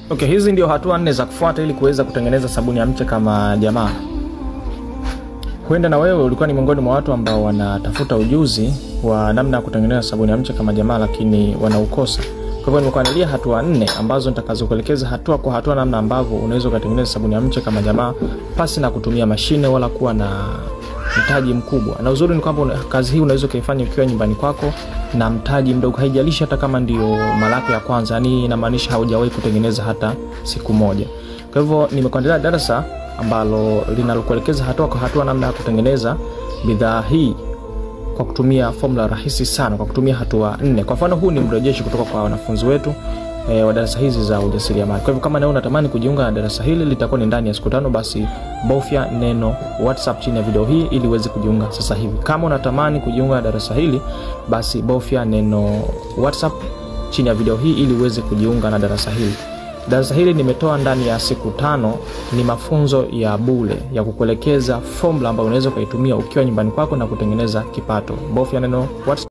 Okay, hizi ndio hatua nne za kufuata ili kuweza kutengeneza sabuni ya mche kama jamaa. Huenda na wewe ulikuwa ni miongoni mwa watu ambao wanatafuta ujuzi wa namna ya kutengeneza sabuni ya mche kama jamaa, lakini wanaukosa. Kwa hivyo nimekuandalia hatua nne ambazo nitakazokuelekeza hatua kwa hatua namna ambavyo unaweza kutengeneza sabuni ya mche kama jamaa pasi na kutumia mashine wala kuwa na mtaji mkubwa. Na uzuri ni kwamba kazi hii unaweza kuifanya ukiwa nyumbani kwako na mtaji mdogo, haijalishi hata kama ndio mara yako ya kwanza, yani inamaanisha haujawahi kutengeneza hata siku moja. Kwa hivyo nimekuandalia darasa ambalo linalokuelekeza hatua kwa hatua namna ya kutengeneza bidhaa hii kwa kutumia formula rahisi sana, kwa kutumia hatua nne. Kwa mfano, huu ni mrejesho kutoka kwa wanafunzi wetu wa darasa hizi za ujasiriamali. Kwa hivyo kama nawe unatamani kujiunga na darasa hili, litakuwa ni ndani ya siku 5, basi bofya neno WhatsApp chini ya video hii ili uweze kujiunga sasa hivi. Kama unatamani kujiunga na darasa hili, basi bofya neno WhatsApp chini ya video hii ili uweze kujiunga na darasa hili. Darasa hili nimetoa ndani ya siku 5, ni mafunzo ya bure ya kukuelekeza formula ambayo unaweza kuitumia ukiwa nyumbani kwako na kutengeneza kipato. Bofya neno WhatsApp.